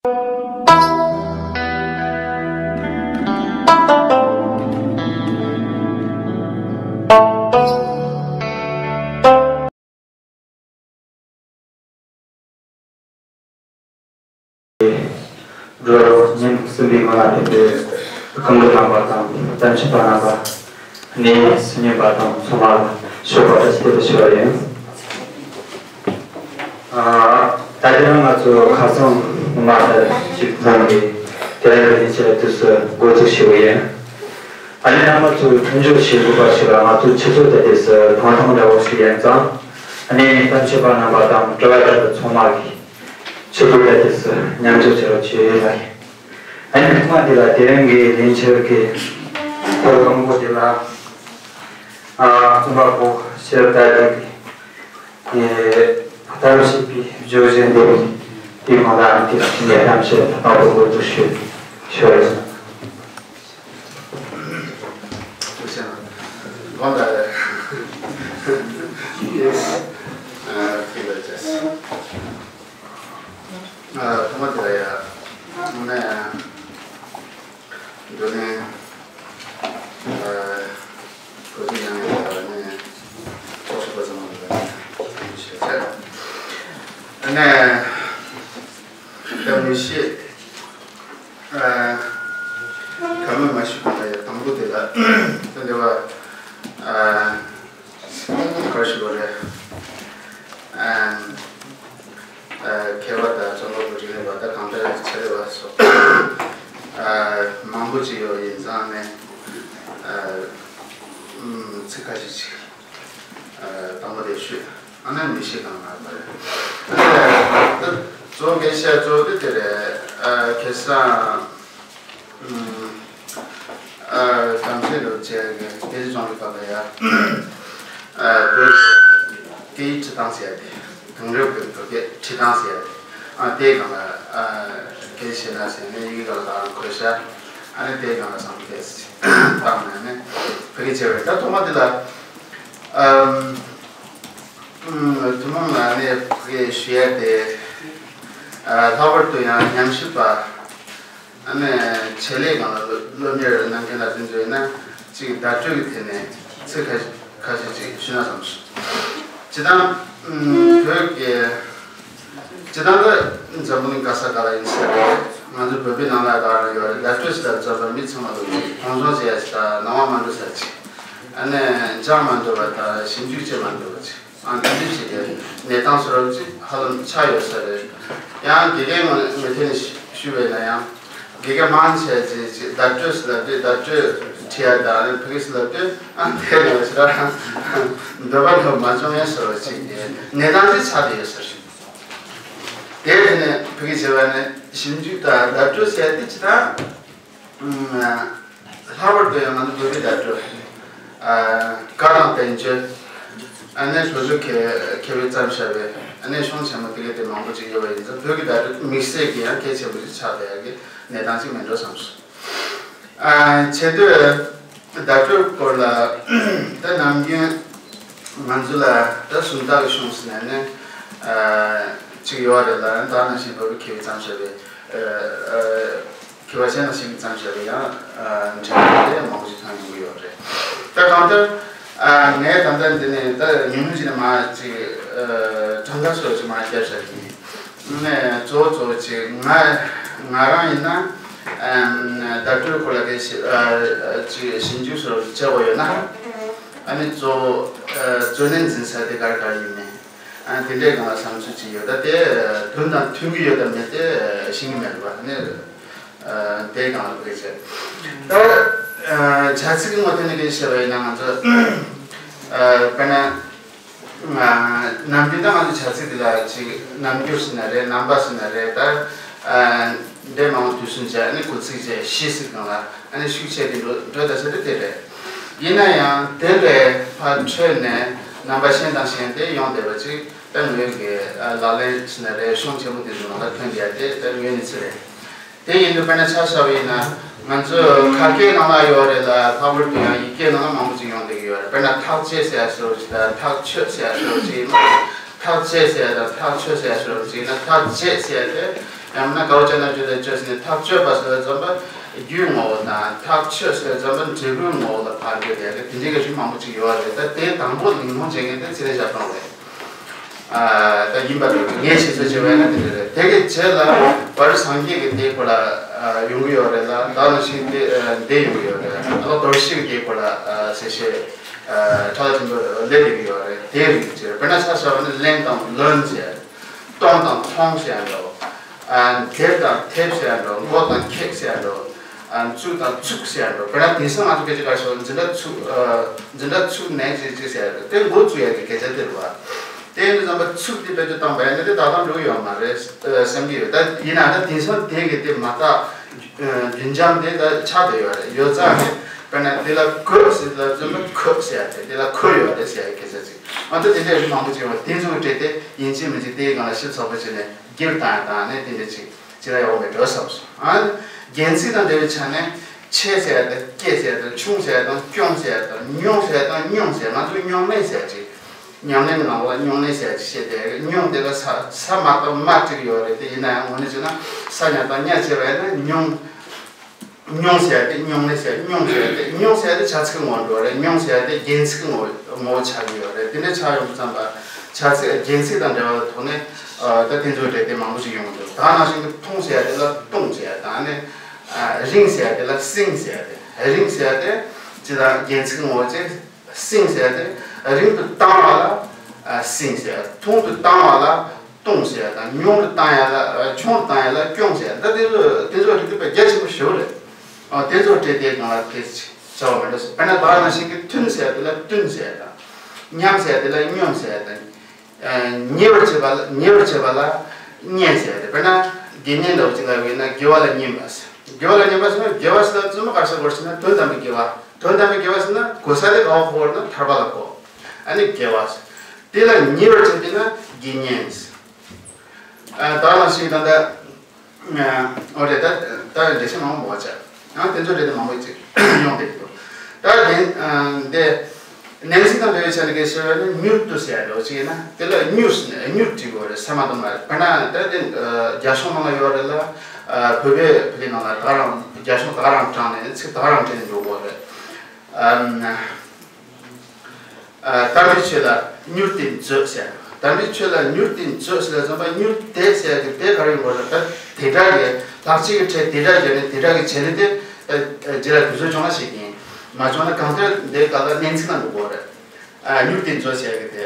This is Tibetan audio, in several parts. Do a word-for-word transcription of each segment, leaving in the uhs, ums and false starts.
འགྲོ་ཉིན་གསུམ་པའི་ངང་ལ་ཕེབས་པའི་སྐུ་མགྲོན་རྣམ་པ་དང་གཏམ་བཤད་པ་རྣམ་པ། གནས་སུ་ཉན་པ་དང་ཚང་མ་ལ་ཞོགས་པ་བཀྲ་ཤིས་བདེ་ལེགས་ཞུ་བ་ཡིན། ཨ། ད་ལྟ་ང་ཚོ་ཁ་སང་མ་ལྟར་ཞིག་འཛོམས་ཏེ་དེ་རིང་ལས་བྱེད་དུས་སུ་འགོ་འཛུགས་ཞུ་བ་ཡིན། ཨ་ནི་རྣམ་པ་ཚོས་མཐུན་སྦྱོར་བྱེད་དགོས་པ་ཞིག་ལ་ང་ཚོ་ཆུ་ཚོད་ད་ལྟའི་སུ་ཐང་ཐང་འདྲ་བོ་ཞིག་ཡིན་ཙང་། ཨ་ནི་གཏམ་བཤད་པ་རྣམ་པ་དང་དྲི་བ་དྲིས་པ་ཚང་མ་གིས་ཆུ་ཚོད་ད་ལྟའི་སུ་མཉམ་འཇོག་བྱེད་རོགས་བྱེད་ལ་ཡིན། ཨ་ནི་ཐོག་མ་དེ་ལ་དེ་རིང་གི་ལས་འཆར་གྱི་ཐོག་དང་པོ་དེ་ལ། ཨ། རྩོམ་པ་པོ་ཤེར་ཏཱ་ལི་གི་གཏམ་བཤད་པའི་བརྗོད་གཞི་འདི་དེའི་སྒང་ལ་ཨ་ནི་དེ་ལ་ཕྱིན་ནས་གཏམ་བཤད་དང་པོ་འགོ་འཛུགས་ཞུ་ཞུ་བ་ཡིན། ཐོག་མ་དེ་ལ་ཡ། ཨ་ནི། འདི་ནས་ཨ་གོ་རྒྱུ་ཡང་ཡོད་པ་ནས་ཚོགས་ཞུགས་པ་ཚང་མ་ལ་ཞུ་ཚེ། ཨ་ནས་ད་མི་ཤེས། ཨ་ག་མེད་མ་ཞུ་གོང་ལ་ཡ་དང་པོ་དེ་ལ་ད་འདི་བ་ཨ་ག་རེ་ཞུ་དགོས་རེད། ཨ། ཨ་མཁས་པ་དང་རྩོམ་པ་པོ་རིག་གནས་པ་དང་གང་ལྟར་ཆེད་ལས་པ་སོགས་ཨ་མང་པོ་ཅིག་ཡོད་ཡིན་ཙང་ནས་ཨ་ཚིག་ཁ་ཤས་ཅིག་ཨ་དང་པོ་དེ་ཞུས། ཨ་ནི་མི་ཤེས་གང་ལ་བ་རེད། ཨ་ནི་གཙོ་བོ་གལ་ཆེ་གཙོ་བོ་དེ་དེ་རེད། ཨ་ཁ་སང་། ཨ་གཏམ་བཤད་ལོ་བཅས་ཀྱི་དེ་རིང་གི་སྐབས་ལ་ཡ། ཨ་བོད་སྐད་ཡིག་ཁྲིད་སྟངས་ཟེར་ཡ་དེ། དེང་རབས་ཀྱི་བོད་སྐད་ཁྲིད་སྟངས་ཟེར་ཡ་དེ། ཨ་དེའི་སྒང་ལ་ཨ་སྐད་ཆ་བཤད་ན་ཟེར་ནས་ཡི་གེ་སྒང་ལ་ད་རང་འཁོད་ཤག་ཨ་ནི་དེའི་སྒང་ལ་བསམ་ཚུལ་བཏང་ནས་ནི་ཕ་གི་བྱས་པ་རེད། ད་ཐོག་མ་དེ་ལ་ཨམ་ཐུན་མོང་ལ་ནི་ཕ་གི་ཞུ་ཡ་དེ། ཨ་ལྷག་པར་དུ་ཡང་ཉམས་ཞིབ་པ། ཨ་ནི་ཆེད་ལས་སྒང་ལ་སློབ་སློབ་གཉེར་གནང་མཁན་ལ་དེ་ཚོ་ཡིན་ན་གཅིག་བརྡ་སྤྲོད་ཀྱི་ཐད་ནས་ཚིག་ཁ་ཁ་ཤས་ཅིག་ཞུས་ན་བསམ་སོང་། སྤྱིར་བཏང་བོད་ཀྱི་སྤྱིར་བཏང་དུ་འཛམ་བུ་གླིང་ག་ས་ག་ལ་ཡིན་ས་རེད། ང་ཚོ་བོད་པའི་ནང་ལ་ག་རེ་ཡོད་རེད། བརྡ་སྤྲོད་ཟེར་ལ་འཛམ་བུ་མི་ཚང་མ་ལོ་གཅིག་མཐོང་ཆུང་བྱེད་ཡ་ཅིག་དང་སྣང་བ་མ་འགྲོ་ས་ཅིག་ཨ་ནི་འཇགས་མ་འགྲོ་བ་དང་ཞིབ་འཇུག་བྱེད་མ་འགྲོ་བ་ཅིག་ཨང་། དེ་འདྲ་ཞིག་གི་གནས་སྟངས་སུ་རབ་ཅིག་ཧ་ལམ་ཆགས་ཡོད་ས་རེད། ཡང་དགེ་རྒན་ངོས་ངོས་ཐད་ནས་ཞུ་བས་ན་ཡང་དགེ་རྒན་མང་ཆེ་ཅིག་ཅིག་བརྡ་སྤྲོད་ཟེར་ལབ་དུས་བརྡ་སྤྲོད་བྲིས་ཡ་དང་ཕ་གི་ཟེར་ལབ་དུས་ཨང་དེ་ལ་ཞེ་དྲག་འདོད་པ་ལ་མ་བྱུང་ཡ་ཟེར་བ་ཅིག་གི་གནས་སྟངས་ཅིག་ཆགས་བསྡད་ཡོད་ས་རེད། དེ་དེ་ནས་ཕ་གི་བྱས་པ་ནས་ཞིབ་འཇུག་དང་བརྡ་སྤྲོད་ཟེར་ཡ་དེ་ཅི་ད། ལྷག་པར་དུ་ཡང་ང་ཚོ་བོད་ཀྱི་བརྡ་སྤྲོད། ཨ་བཀའ་དང་བསྟན་བཅོས། ཨ་ནི་སོ་སོ་མཁས་མཁས་པས་བརྩམས་བཞག་པའི་ཨ་ནི་གཞུང་ཆེན་མོ་དེ་གའི་དེ་མང་པོ་ཅིག་ཡོད་པ་ཡིན་ཙང་བོད་ཀྱི་བརྡ་སྤྲོད་དམིགས་བསལ་གྱི་ཡང་གལ་ཆེན་པོ་ཅིག་ཆགས་བསྡད་ཡག་གི་གནས་སྟངས་ཅིག་མིན་འགྲོ་བསམ་སོང་། ཨ་བྱས་དུས་བརྡ་སྤྲོད་སྐོར་ལ་ད་ནམ་རྒྱུན་ང་ཚོ་ལ་ད་སུམ་རྟགས་ཀྱི་གཞུང་ཟེར་ནས་ནི་ཨ་ཅིག་ཡོད་རེད་ལ། ད་ནང་བཞིན་བོད་ཀྱི་མཁས་པས་བརྩམས་བཞག་པའི་ཨ་ཨ། མཁས་པ་གཞན་ལ་ཞིབ་ཀྱིས་བརྩམས་བཞག་པའི་ཡང་འགྲེལ་བཤད་དེ་མང་པོ་ཞིག་མཐོང་ཡོང་གི་ཡོད་རེད། ད་གང་ལྟར་ངས་ད་ལྟ་འདི་ནས་ད་ཉུང་ཉུང་ཅིག་ནས་མར་ཅིག་གྲངས་ཀ་སོགས་ཅིག་མར་བརྒྱབ་བཞག་གི་ཡིན། ནས་གཙོ་བོ་གཙོ་བོ་ཅིག་ང་ང་རང་ཡིན་ན་བརྡ་སྤྲོད་སྐོར་ལ་གལ་ཆེ་ཅིག་ཞིབ་འཇུག་སོགས་བྱེད་དགོས་ཡོད་ན་ཨ་ནི་གཙོ་བོ་གཙོ་གནད་འཛིན་ས་དེ་ག་རེ་ག་རེ་ཡིན་མིན། ཨ་དེ་འདྲའི་སྒང་ལ་བསམ་ཚུལ་ཅིག་ཡོད། ད་དེ་དོན་དང་མཐུན་གྱི་ཡོད་དམ་མེད་དེ་ཤེས་ཀྱི་མེད་པ་ནི་དེའི་སྒང་ལ་བེད་སྤྱད། ད་བྱ་ཚིག་གི་ངོས་ཐད་ནས་སྐད་ཆ་བཤད་པ་ཡིན་ན་ང་ཚོ་དཔེར་ན་ནམ་རྒྱུན་ད་ང་ཚོ་བྱ་ཚིག་འདི་ལ་ཅིག་རྣམ་འགྱུར་ཟེར་ན་རེད། རྣམ་པ་ཟེར་ན་རེད། ད་འདྲ་མང་པོ་དུས་གསུམ་བྱས་ཨ་ནི་གོ་ཚིག་བྱས་གཞི་ཟེར་སྒང་ལ། ཨ་ནི་ཤུགས་ཆེ་དེ་འགྲོ་འགྲོ་ད་ཆ་དེ་དེ་རེད། ཡིན་ན་ཡང་དེ་ལས་ཕར་འཕྲོས་ནས་རྣམ་པ་གཞན་དང་གཞན་དེ་ཡོང་བསྡད་པ་ཅིག་ད་ངོས་ཀྱི་ལག་ལེན་ཟེར་ན་རེད། གཞུང་ཆེན་མོ་དེ་ཚོའི་ནང་ལ་ཐོན་བསྡད་དེ་ད་ངོས་ནས་ཚེ་རེད། དེ་ཡིན་དུས་དཔེར་ན་ཆ་བཞག་པ་ཡིན་ན་ང་ཚོ་ཁ་སྐད་ནང་ལ་ཡོད་རེད་ལ། ལྷག་པར་དུ་ཡང་ཡིག་སྐད་ནང་ལ་མང་པོ་ཅིག་ཡོང་བསྡད་ཀྱི་ཡོད་རེད། དཔེར་ན་ཐག་བཅད་ཟེར་ཡ་ཟེར་བ་ཅིག་དང་ཐག་ཆོད་ཟེར་ཡ་ཟེར་བ་ཅིག་ཡིན་ན། ཐག་བཅད་ཟེར་ཡ་དང་ཐག་ཆོད་ཟེར་ཡ་ཟེར་བ་ཅིག་ཡིན་ན། ཐག་བཅད་ཟེར་ཡ་དེ་ ཡང་ན་གའོ་ཅན་ན་བརྗོད་དེ་བཅོས་ཟིན་ནས་ཐག་གཅོད་པ་ཟེར་བའི་རྩོམ་པ་རྒྱུའི་ངོ་བོ་དང་ཐག་ཆོད་ཟེར་བའི་རྩོམ་པ་འབྲས་བུའི་ངོ་བོ་ལ་ཕར་འདོད་དེ་དེ་འདྲའི་གི་རིགས་མང་པོ་ཅིག་ཡོད་རེད། ད་དེའི་དང་པོ་ལིང་ཐོང་བྱེད་མཁན་དེ་ཚེ་རིང་ཞབས་དྲུང་རེད། ད་ཡིན་པ་འདྲ་ངས་ཞིག་གསོ་བྱེད་པ་ཡིན་ན་དེ་འདྲ་རེད། དེ་གི་རྗེས་ལ་བར་སངས་རྒྱས་ཀྱི་དེའི་སྐོར་ལ་ཡོང་གི་ཡོད་རེད་ལ། ད་ནང་བཞིན་དེ་འདི་ཡོང་གི་ཡོད་རེད། ཨ་ལོ་རྡོ་རྗེ་གི་དེའི་སྐོར་ལ་ཟེར་བཤད་ཕྲ་ལ་ཆེན་པོ་ལས་འདི་གི་ཡོད་རེད། དེའི་རིགས་ཀྱི་དཔེར་ན་ཆ་བཞག་པ་ནི་གླེང་དང་ལོན་ཟེར། གཏོང་དང་མཐོང་ཟེར་ཡ་འདྲ་བོ། ཨ་འདེབས་དང་ཐེབས་ཟེར་ཡ་འདྲ་བོ། མགོ་དང་ཁེགས་ཟེར་ཡ་འདྲ་བོ། ཨ་བཙུགས་དང་བཙུགས་ཟེར་ཡ་འདྲ་བོ། དཔེར་ན་དེང་སང་ང་ཚོ་སྐད་ཆ་ག་རེ་ཟེར་བ། འཛིན་གྲྭ་ཚུགས། ཨ་འཛིན་གྲྭ་ཚུགས་ནས་ཅི་ཅི་ཟེར་ཡ་འདྲ་བོ། དེ་འགོ་བཙུགས་ཡ་གི་སྐད་ཆ་དེ་རེད་བ། དེ་ཡིན་དུས་ཙམ་པ་ཚུགས་དེ་བེད་སྤྱོད་བཏང་བ་ཡིན་ན་དེ་ཏག་ཏག་འགྲོ་གི་ཡོད་མ་རེད་བསམ་གྱི་ཡོད། ད་ཡིན་ན་ད་དེང་སང་དེ་གི་དེ་མ་དག་རྒྱུན་འབྱམས་དེ་ད་ཆགས་བསྡད་ཡོད་རེད། ཡོད་ཙང་ནས་དཔེར་ན་དེ་ལ་གོས་ཟེར་དུས་ཙམ་པ་གོས་ཟེར་ཡ་དེ་དེ་ལ་གོས་ཡོད་རེད་ཟེར་ཡ་གི་སྐད་ཆ་ཅིག་ང་ཚོ་དེ་འདྲའི་རིགས་མང་པོ་ཅིག་ཡོང་བ་དེ་ཚོ་གི་གྲས་དེ་ཡིན་གཅིག་མིན་གཅིག་དེའི་སྒང་ལ་ཞིབ་ཚགས་པོ་བྱས་ནས་འགྱུར་བཏང་ཡ་དང་ནས་དེ་འདྲ་ཅིག་ཅི་ལ་ཡོང་བའི་འགྲོ་བསམ་སོང་། ཨ་རྒྱན་ཚིག་དང་འབྲེལ་བའི་ཆ་ནས་ཆེ་ཟེར་ཡ་དང་སྐྱེ་ཟེར་ཡ་དང་ཆུང་ཟེར་ཡ་དང་སྐྱོང་ཟེར་ཡ་དང་ཉུང་ཟེར་ཡ་དང་སྙུང་ཟེར་ཡ། ང་ཚོ་སྙུང་གནས་ཟེར་ཡ་ཅིག་ཉམས་ལེན་ནང་ལ་སྙུང་གནས་ཟེར་ཡ་ཅིག་བཤད་དེ། སྙུང་དེ་ལ་ས་ས་མ་དང་མ་བྲིས་ཡོད་རེད། དེ་ཡིན་ན་ཡང་ངོ་ནས་བྱས་ན་ས་ཉ་དང་ཉ་བྱས་པ་ཡིན་ན་སྙུང་། སྙུང་ཟེར་ཏེ་སྙུང་ནས་ཟེར། སྙུང་ཟེར་ཏེ་སྙུང་ཟེར་ཏེ་བྱ་ཚིག་ངོ་འགྲོ་རེད། སྙུང་ཟེར་ཏེ་རྒྱན་ཚིག་ངོ་ངོ་ཆགས་ཀྱི་ཡོད་རེད། དེ་འདྲ་ཆགས་ཡོང་དུས་ཙམ་པ་བྱ་ཚིག་རྒྱན་ཚིག་དང་འབྲེལ་བའི་ཐོག་ནས་ད་དེ་ཚོའི་གྲས་དེ་མང་པོ་ཞིག་ཡོང་གི་འདུག་ད་ནང་བཞིན་གྱི་འཐུང་ཟེར་དེ་ལ་བཏུང་ཟེར་དང་ནི་རིང་ཟེར་དེ་ལ་སིང་ཟེར་ཏེ། རིང་ཟེར་ཏེ་ཅི་ལ་རྒྱན་ཚིག་ངོ་ཅེ། སིང་ཟེར་ཏེ་རིང་དུ་བཏང་བ་ལ་སིང་ཟེར། ཐུང་དུ་བཏང་བ་ལ་བཏུང་ཟེར་དང་། ཉུང་དུ་བཏང་ཡ་ལ་ཆུང་དུ་བཏང་ཡ་ལ་སྐྱོང་ཟེར། ད་དེ་ཚོ་དེ་ཚོ་རིགས་དེ་དཔེ་རྒྱ་ཆེན་པོ་ཞེ་པོ་རེད། ཨ་དེ་ཚོ་གྲས་དེའི་སྒང་ལ་དེ་བྱ་བ་མི་འདྲ་སོང་། དཔེར་ན་ད་ག་ནང་བཞིན་གྱི་ཐུན་ཟེར་དེ་ལ་བཏུན་ཟེར་དང་། མཉམ་ཟེར་དེ་ལ་སྙོམས་ཟེར་དང་། ཉེ་བར་བྱེད་པ་ལ་ཉེ་བར་བྱེད་པ་ལ་སྙེན་ཟེར་ཏེ། དཔེར་ན་དགེ་བསྙེན་འདྲ་བོ་ཅིག་ལ་ཡོད་ན་དགེ་བ་ལ་སྙེན་པ་ཟེར། དགེ་བ་ལ་སྙེན་པ་ཟེར་ན་དགེ་བ་ཟེར་ན་བཙུན་མ་ག་ས་གོ་ཟེར་ན་དོན་དམ་པའི་དགེ་བ། དོན་དམ་པའི་དགེ་བ་ཟེར་ན་གོ་ས་དེ་ག་བ་གོ་བར་ན་ཐར་པ་ལ་གོ། ཨ་ནི་དགེ་བ་ཟེར། དེ་ལ་ཉེ་བར་བྱེད་པས་ན་དགེ་བསྙེན་ཟེར། ཨ་ད་ལ་ཞིག་ད་ལྟ། ཨོ་རེད། ད་ད་འགྲེལ་བཤད་མང་པོ་མོ་ཆ་ཡང་དེ་ཚོ་རེད། དེ་མང་པོ་ཅིག་ཡོང་བསྡད་ཀྱི་འདུག་ད་དེ་དེ་ནན་ཚིག་དང་འབྲེལ་བའི་ཆ་ནས་སྐད་ཆ་བཤད་པ་ནི་མྱུར་དུ་ཟེར་ཡ་འདྲ་བོ་ཅིག་ཡིན་ན་དེ་ལ་མྱུར་ཟེར་ནས་མྱུར་བྲིས་དགོས་རེད། ས་མ་དང་མ་རེད། དཔེར་ན་ད་དེ་རྒྱ་གཞུང་ནང་ལ་ཡོད་རེད་ལ། བོད་པའི་བོད་སྐད་ནང་ལ་ད་ག་རང་རྒྱ་གཞུང་ད་ག་རང་དྲངས་ནས་ཚིག་ད་ག་རང་བྲིས་ནས་འགྲོ་དགོས་རེད། ཨམ། ཨ་དམ་པའི་ཆོས་ལ་མྱུར་དུ་མཛོད་ཟེར། དམ་པའི་ཆོས་ལ་མྱུར་དུ་མཛོད་ཟེར་བ་ཙམ་པ་མྱུར་དེ་ཟེར་གྱི་དེ་ག་རེ་ཡོང་གི་རེད། ད་དེ་འདྲ་གི་ལྷག་བཅས་ཀྱི་ཕྲད་དེ་འདྲ་བརྒྱབ་ནས་དེ་འདྲ་གི་བྱེད་ལས་དེ་རྗེས་ལ་དུས་ཚོད་བྱུང་ན་བཤད་ཀྱིན། མ་བྱུང་ན་གང་ལྟར་འདི་ག་ལ་ནན་ཚིག་ན་འགྲོ་དགོས་རེད། ཨ་མྱུར་དུ་མཛོད་ཟེར་གྱི་དེ།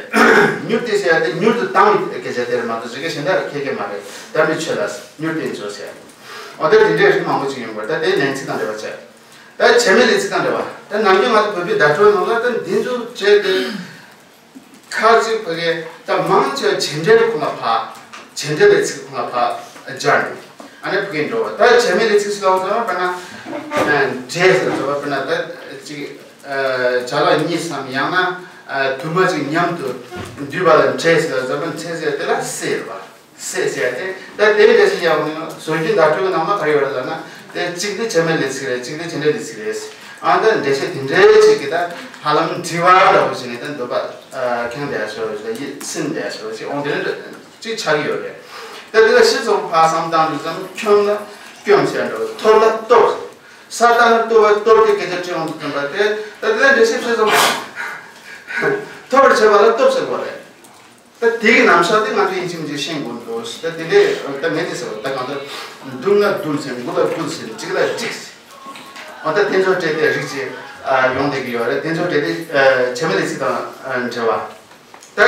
མྱུར་དུ་ཟེར་ཡ་དེ་མྱུར་དུ་བཏང་བའི་སྐད་ཆ་དེ་རེད་མ་གཏོགས་ཅིག་གི་གཞན་དག་ཁྱད་ཀྱི་མ་རེད། དམ་པའི་ཆོས་ལ་མྱུར་དུ་མཛོད་ཟེར། འོ་ད་དེ་འདྲའི་རིགས་མང་པོ་ཅིག་ཡོང་གི་རེད། ད་དེ་ནན་ཚིག་དང་འབྲེལ་བ་བྱས། ད་བྱེད་མེད་ལས་ཚིག་དང་འབྲེལ་བ། ད་ནམ་རྒྱུན་ང་ཚོ་བོད་པའི་བརྡ་སྤྲོད་ནང་ལ་ད་འདི་ཚོ་བྱས་ཏེ། ཁ་ཅིག་ཕ་གི་ད་མང་ཆེ་བ་བྱེད་འབྲེལ་ཁོ་ན་ཕ། བྱེད་འབྲེལ་ལས་ཚིག་ཁོ་ན་ཕ་སྦྱར་ནས་ཨ་ནི་ཕ་གི་འགྲོ་བ། ད་བྱེད་མེད་ལས་ཚིག་སུ་ལ་འོང་ཟེར་བ་དཔེར་ན། འབྲེལ་ཟེར་ཟེར་བ་དཔེར་ན་ད་ཅིག་བྱ་ལ་གཉིས་སམ་ཡང་ན་དུ་མ་ཅིག་མཉམ་དུ་འདུས་པ་ལ་འབྲེལ་ཟེར་ཟེར་བ། འབྲེལ་ཟེར་དེ་ལ་སྲེད་པ། སྲེད་ཟེར་ཏེ་ད་དེ་འདྲ་ཞིག་ཡང་ནི་བཟོ་རྒྱུ་བརྡ་སྤྲོད་ཀྱི་ནང་ལ་ག་རེ་ཡོད་རེད་ལབ་ན། དེ་གཅིག་དེ་བྱེད་མེད་ལས་ཚིག་རེད། གཅིག་དེ་བྱེད་འབྲེལ་ལས་ཚིག་རེད། ཨ་ད་འགྲེལ་བཤད་དེ་འདྲའི་ཅིག་གི་ད་ཧ་ལམ་དྲི་བ་འདྲ་བོ་ཞིག་ནས་ད་འདོད་པ་ཁེངས་བསྡད་ཤོར་ཞིག་ལ་ཡིད་ཚིམ་བསྡད་ཤོར་ཞིག་འོང་དེ་འདྲ་ཅིག་ཆགས་ཀྱི་ཡོད་རེད། ད་དེ་ལ་ཤི་སོང་ཕ་བསམ་བཏང་དུས་ཙམ་ཁྱོད་ལ་སྐྱོམ་ཟེར་འགྲོ། ཐོབ་ལ་སྟོབས། ས་ལྟ་ན་ལྟོ་བ་སྟོབས་ཀྱི་སྐད་ཆ་དྲི་འོང་དུས་ཙམ་པ་དེ་ད་དེ་ལ་འགྲེལ་བཤད་ཤི་སོང་ཐོབ་པར་བྱེད་པ་ལ་སྟོབས་ཟེར་དགོས་རེད། ད་དེ་གི་རྣམ་གཞག་དེ་ང་ཚོ་ཡིན་གཅིག་མིན་གཅིག་ཤེས་དགོས་འདུག་ད་དེ་འདྲའི་ད་མེད་དེ་ཟེར་བ་ད་གང་ལྟར་འདུག་ན་འདུག་ཟེར། འགུལ་ལ་འགུལ་ཟེར། འགྲིག་ལ་འགྲིག་ཟེར། འོ་ད་དེ་ཚོ་སྤྲད་དེ་རིགས་ཅིག་ཡོང་བསྡད་ཀྱི་ཡོད་རེད། དེ་ཚོ་སྤྲད་དེ་བྱེད་མེད་ལས་ཚིག་དང་འབྲེལ་བ། ད་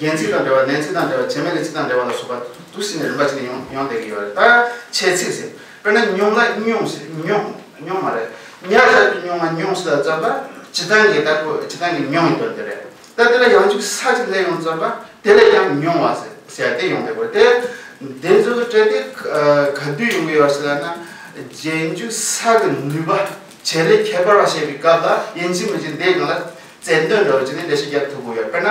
རྒྱན་ཚིག་དང་འབྲེལ་བ། ནན་ཚིག་དང་འབྲེལ་བ། བྱེད་མེད་ལས་ཚིག་དང་འབྲེལ་བ་ལ་སོགས་པ་འདུག་ཟེར་ནས་རིམ་པ་ཅིག་ཡོང་ཡོང་བསྡད་ཀྱི་ཡོད་རེད། ད་ཆེད་ཚིག་ཟེར། དཔེར་ན་སྙུང་ལ་སྙུང་ཟེར། སྙུང་། སྙུང་མ་རེད། ཉ་ཞབས་ཀྱུ་སྙུང་བ་སྙུང་ཟེར་ལ་ཙམ་པ་སྤྱི་བཏང་གི་ད་གོ་སྤྱི་བཏང་གི་སྙུང་གི་དོན་དེ་རེད། ད་དེ་ལ་ཡང་འཇུག་ས་ཅིག་སླེབས་ཡོང་ཙམ་པ་དེ་ལས་ཀྱང་མྱོང་བ་ཟེར་ཟེར་ཏེ་ཡོང་བསྡད་དགོས་ཏེ། དེ་ཚོ་གི་སྤྲད་དེ་ག་དུས་ཡོང་གི་ཡོད་ཟེར་ལབ་ན། རྗེས་འཇུག་ས་གི་ནུས་པ་བྱེད་ལས་ཁྱད་པར་བ་བཤད་པའི་སྐབས་ལ་ཡིན་གཅིག་མིན་གཅིག་དེའི་སྒང་ལ་རྩལ་འདོན་འདྲ་བོ་བྱས་ནས་འགྲེལ་བཤད་རྒྱབ་ཐུབ་ཀྱི་ཡོད། དཔེར་ན་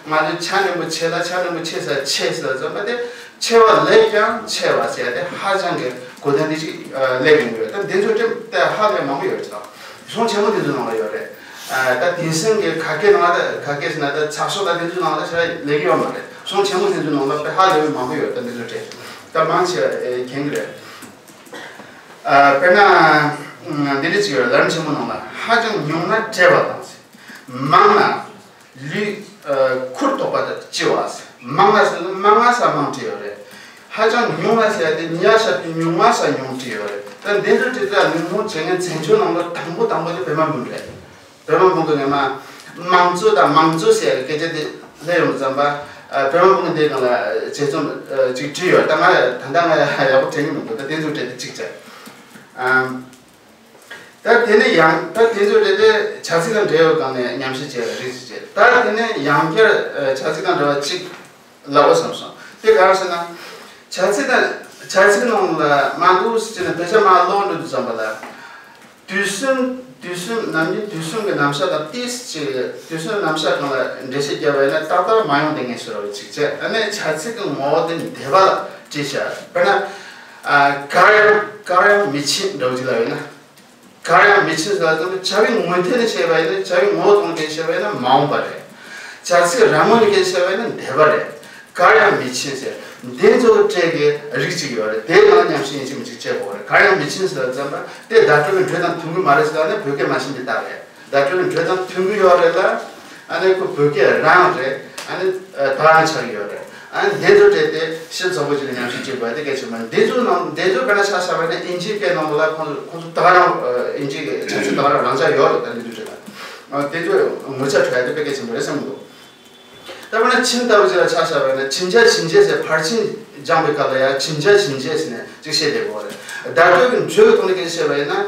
ང་ཚོས་ཆ་འདྲེན་པོ་ཆེ་ལ་ཆ་འདྲེན་པོ་ཆེ་ས་ཆེ་ཟེར་ལ་ཙམ་པ་དེ་ཆེ་བ་ལས་ཀྱང་ཆེ་བ་ཟེར་ཏེ་ཧ་ཅང་གི་གོ་དོན་དེ་ཅིག་སླེབས་ཡོང་གི་ཡོད། ད་དེ་ཚོ་ཀྲིམ་དེ་ཧ་ལས་མང་པོ་ཡོད་ཀྱི་དང་། གཞུང་ཆེན་མོ་དེ་ཚོའི་ནང་ལ་ཡོད་རེད། ཨ་ད་དེང་སང་གི་ག་གེ་ནང་ལ་ག་གེ་ཟེར་ན་ད་ཚགས་ཤོག་ད་དེ་ཚོའི་ནང་ལ་ཞེ་དྲག་ལེགས་ཡོད་མ་རེད། གཞུང་ཆེན་མོ་དེ་ཚོའི་ནང་ལ་དཔེ་ཧ་ལས་པའི་མང་པོ་ཡོད། ད་དེ་ཚོ་བྲིས། ད་མང་ཆེ་བ་མཁྱེན་གྱི་རེད། ཨ་དཔེར་ན་འདི་འདྲ་ཅིག་ཡོད། ལམ་རིམ་ཆེན་མོ་ནང་ལ་ཧ་ཅང་ཉུང་ན་བཀྲེས་པ་དང་། མང་ན་ལུས་ཁུར་ཐོགས་པ་དང་ལྕི་བ། མང་ན་ཟེར་ན་མང་ང་ས་མང་བྲིས་ཡོད་རེད། ཧ་ཅང་ཉུང་ན་ཟེར་ཡ་དེ་ཉ་ཤ་པའི་ཉུང་ང་ས་ཉུང་བྲིས་ཡོད་རེད། ད་འདི་ཚོ་བྲིས་ཚ་ཉུང་ཉུང་བྱེད་མཁན་བཙན་བྱོལ་ནང་ལ་དང་པོ་དང་པོ་དེ་བོད་མ་འབུམ་རེད། བོད་མ་འབུམ་གྱི་ངས་མ་དམངས་གཙོ་དང་དམངས་གཙོ་ཟེར་ཡ་གི་སྐད་ཆ་དེ་སླེབས་ཡོང་ཙམ་པ། བོད་མ་འབུམ་གྱི་འདིའི་སྒང་ལ་དཔྱད་རྩོམ་ཅིག་བྲིས་ཡོད། ད་ང་ད་ལྟ་ང་ཡག་པོ་དྲན་གྱི་མི་འདུག་ད་དེ་ཚོ་བྲིས་ཏེ་གཅིག་བྱས། ད་དེ་ནས་ཡང་ད་དེ་ཚོ་རེ་རེ་བྱ་ཚིག་དང་འབྲེལ་བའི་སྒང་ནས་ཉམས་ཞིབ་བྱས་ལ་རིགས་ཤིག་བྱས། ད་དེ་ནས་ཡང་བསྐྱར་བྱ་ཚིག་དང་འབྲེལ་བ་གཅིག་ལབ་དགོས་བསམ་སོང་། དེ་ག་རེ་ཟེར་ན། བྱ་ཚིག་དང་བྱ་ཚིག་ནང་ལ་མ་འདུག་ཟེར་ནས་བེད་སྤྱོད་མ་ལོག་འགྲོ་དུས་ཙམ་པ་ལ། དུས་གསུམ་དུས་གསུམ་ནམ་རྒྱུན་དུས་གསུམ་གྱི་རྣམ་གཞག་དང་ཏིས་ཀྱི་དུས་གསུམ་རྣམ་གཞག་སྒང་ལ་འགྲེལ་བཤད་བརྒྱབ་པ་ཡིན་ན་ཏག་ཏག་མ་ཡོང་དེ་ངེས་ཤོར་བ་གཅིག་བྱས། ཨ་ནི་བྱ་ཚིག་གི་ངོ་བོ་དེ་འདས་པ་ལ་བྲིས་བཞག་དཔེར་ན། གར་ཡང་གར་ཡང་མི་ཕྱིན་འདྲ་བོ་ཅིག་ལབ་ཡོད་ན། གར་ཡང་མི་ཕྱིན་ཟེར་བ་ཙམ་དུ་བྱ་བའི་ངོས་ཐད་ནས་བཤད་པ་ཡིན་ན། བྱ་བའི་ངོ་བོ་དང་ལྡན་བཤད་པ་ཡིན་ན་མ་འོངས་པ་རེད། བྱ་ཚིག་རང་ངོས་ནས་བཤད་པ་ཡིན་ན་འདས་པ་རེད། གར་ཡང་མི་ཕྱིན་ཟེར། འདི་ཚོ་གི་སྒྲས་ཀྱི་རིགས་གཅིག་ཡོད་རེད། དེའི་ནང་ཉམས་ཞིབ་ཡིན་གཅིག་མིན་གཅིག་བྱེད་དགོས་རེད། གར་ཡང་མི་ཕྱིན་ཟེར་བ་ཙམ་པ་དེ་བརྡ་སྤྲོད་ཀྱི་འགྲོས་དང་མཐུན་གྱི་མ་རེད་ཟེར་ན་བོད་སྐད་མ་ཤེས་པའི་རྟགས་རེད། བརྡ་སྤྲོད་ཀྱི་འགྲོས་དང་མཐུན་གྱི་ཡོད་རེད་ལ། ཨ་ནི་ཁོ་བོད་སྐད་རང་རེད། ཨ་ནི་ད་རང་ཆགས་ཀྱི་ཡོད་རེད། ཨ་ནི་འདི་ཚོ་སྒྲས་དེ་ཕྱིར་ཚོགས་པ་ཅིག་ལ་ཉམས་ཞིབ་བྱེད་དགོས་ཡ་དེ་གལ་ཆེན་པོ་རེད། འདི་ཚོ་ནང་འདི་ཚོ་དཔེར་ན་ཆ་བཞག་པ་ཡིན་ན་དབྱིན་ཇིའི་སྐད་ནང་ལ་ཁོང་ཚོ་ཁོང་ཚོ་ད་རང་དབྱིན་ཇིའི་བྱ་ཚིག་ད་རང་རང་འཇགས་ཡོད་རེད། ད་འདི་དུས་རེད་ལ། དེ་ཚོ་ངོ་ཚ་འཕྲོད་ཡ་དེ་དཔེ་གལ་ཆེན་པོ་རེད་བསམ་གྱི་འདུག་ད་དཔེར་ན་ཕྱིན་ལྟ་བུ་ཅིག་ལ་ཆ་བཞག་པ་ཡིན་ན། ཕྱིན་བྱ་ཕྱིན་ཆད་ཟེར། ཕར་ཕྱིན་སྦྱངས་པའི་སྐབས་ལ་ཡང་ཕྱིན་བྱ་ཕྱིན་ཆད་ཟེར་ནས་ཅིག་བཤད་བསྡད་དགོས་རེད། བརྡ་སྤྲོད་ཀྱི་འགྲོས་ཀྱི་ཐོག་ནས་སྐད་ཆ་བཤད་པ་ཡིན་ན།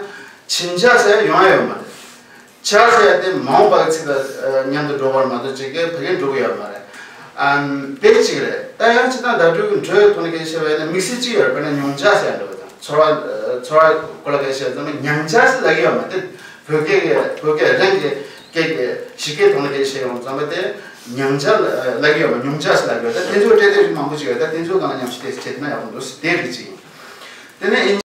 ཕྱིན་བྱ་ཟེར་ཡོང་ཡ་ཡོད་མ་རེད། བྱ་ཟེར་ཡ་དེ་མ་འོངས་པ་གི་ཚིག་དང་མཉམ་དུ་འགྲོ་བར་མ་གཏོགས་ཅིག་གི་བོད་སྐད་འགྲོ་གི་ཡོད་མ་རེད། ཨམ་དེ་གཅིག་རེད། ད་ཡང་ཅི་ལྟར་བརྡ་སྤྲོད་ཀྱི་འགྲོས་ཀྱི་ཐོག་ནས་སྐད་ཆ་བཤད་པ་ཡིན་ན་དམིགས་བསལ་གཅིག་ཡོད་རེད། དཔེར་ན་མྱོང་བྱ་ཟེར་ཡ་འདྲ་བོ་དང་། ཚོར་བ་ཚོར་བ་སྐོར་ལ་སྐད་ཆ་བཤད་ཙང་མྱང་བྱ་ཟེར་ལབ་ཀྱི་ཡོད་མ་རེད། བོད་སྐད་ཀྱི་བོད་སྐད་རང་གི་སྐད་ཀྱི་གཞི་སྐད་ཐོག་ནས་སྐད་ཆ་བཤད་ཡོང་ཙང་མ་དེ་མྱང་བྱ་ལབ་ཀྱི་ཡོད་མ། མྱོང་བྱ་ཟེར་ལབ་ཀྱི་ཡོད། ད་དེ་ཚོ་འབྲེལ་ལྡེབ་རིགས་མང་པོ་ཅིག་ཡོད། ད་དེ་ཚོའི་སྒང་ལ་ཉམས་ཞིབ་ཏོག་ཙམ་བྱས་ན་ཡག་པོ་འདུག་དེ་རིགས་ཅིག་ཡིན། དེ་ནས་ཨིན་